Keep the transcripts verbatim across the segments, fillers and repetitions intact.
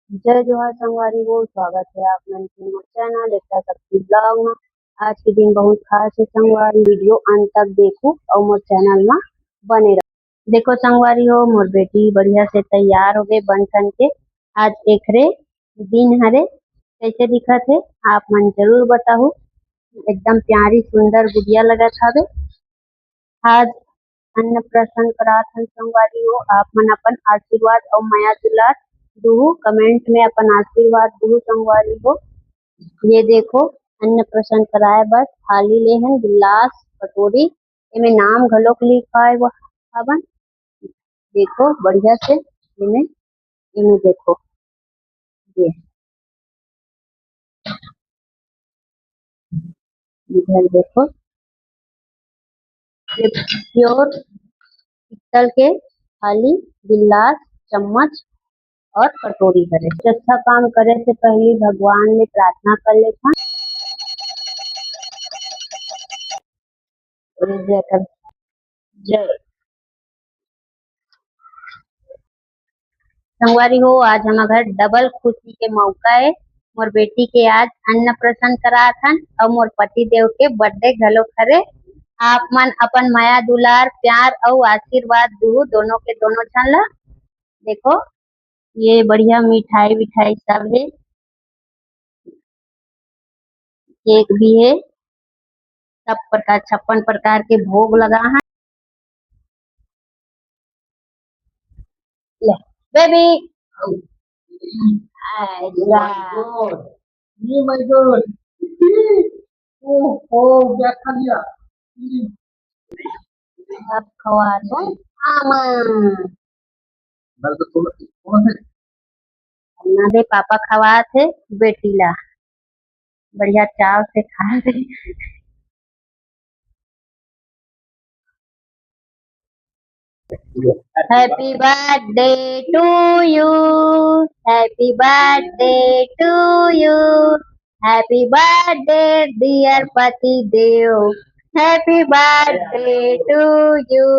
जय जोहार संगवारी हो, स्वागत हे आप मन के मोर चैनल एकता शक्ति ब्लॉग में। आज के दिन बहुत खास हे संगवारी, वीडियो अंत तक देखू अउ मोर चैनल में बने रहू। देखो संगवारी हो, मोर बेटी बढ़िया से तैयार हो गए बन ठन के। आज एकरे दिन हरे, कैसे दिखत हे आप मन जरूर बताहू। एकदम प्यारी सुंदर गुड़िया लगत हवे। आज अन्नप्राशन करात हन संगवारी हो, आप मन अपन आशीर्वाद अउ मया दुलार दुहू कमेंट में अपन आशीर्वाद दुहू संगवारी हो। ये देखो, अन्नप्राशन कराए बर थाली ले हन, गिलास, कटोरी, एमे नाम घलोक लिखाए हुआ हवन। देखो बढ़िया से एमे, एमे देखो, ये, इधर देखो, ये प्योर पीतल के थाली, गिलास, चम्मच और कटोरी हरे। अच्छा काम करे से पहले भगवान ले प्रार्थना कर लेथन। जय कर, जय। संगवारी हो, आज हमर घर डबल खुशी के मौका हे। मोर बेटी के आज अन्नप्राशन करात हन अउ मोर पति देव के बर्थडे घलोक हरे। आप मन अपन मया दुलार, प्यार अउ आशीर्वाद दुहू दोनों के दोनों झन ला। देखो, ये बढ़िया मिठाई विठाई सब हे, केक भी हे, सब प्रकार, छप्पन प्रकार के भोग लगा है। ले, बेबी। आजा। ये माय गॉड। ओहो, क्या खा लिया? सब खवा दो। आमा। बस तो थोड़ा, थोड़ा सा। ना दे, पापा खवात हे बेटी ला, बढ़िया चाव से खा दे। Happy birthday to you, happy birthday to you, happy birthday dear पति देव, happy birthday to you।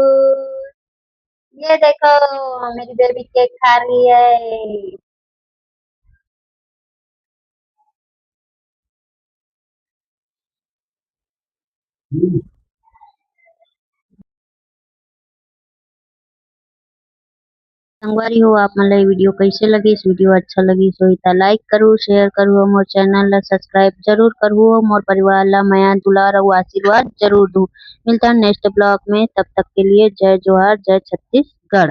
ये देखो, मेरी बेबी केक खा रही है। संगवारी हो, आप मन ला ये वीडियो कैसे लगिस? वीडियो अच्छा लगिस होही त लाइक करू, शेयर करू, अउ मोर चैनल ला सब्सक्राइब जरूर करू, अउ मोर परिवार ला मया दुलार अउ आशीर्वाद जरूर दू। मिलता नेक्स्ट ब्लॉग में, तब तक के लिए जय जोहार, जय छत्तीसगढ़।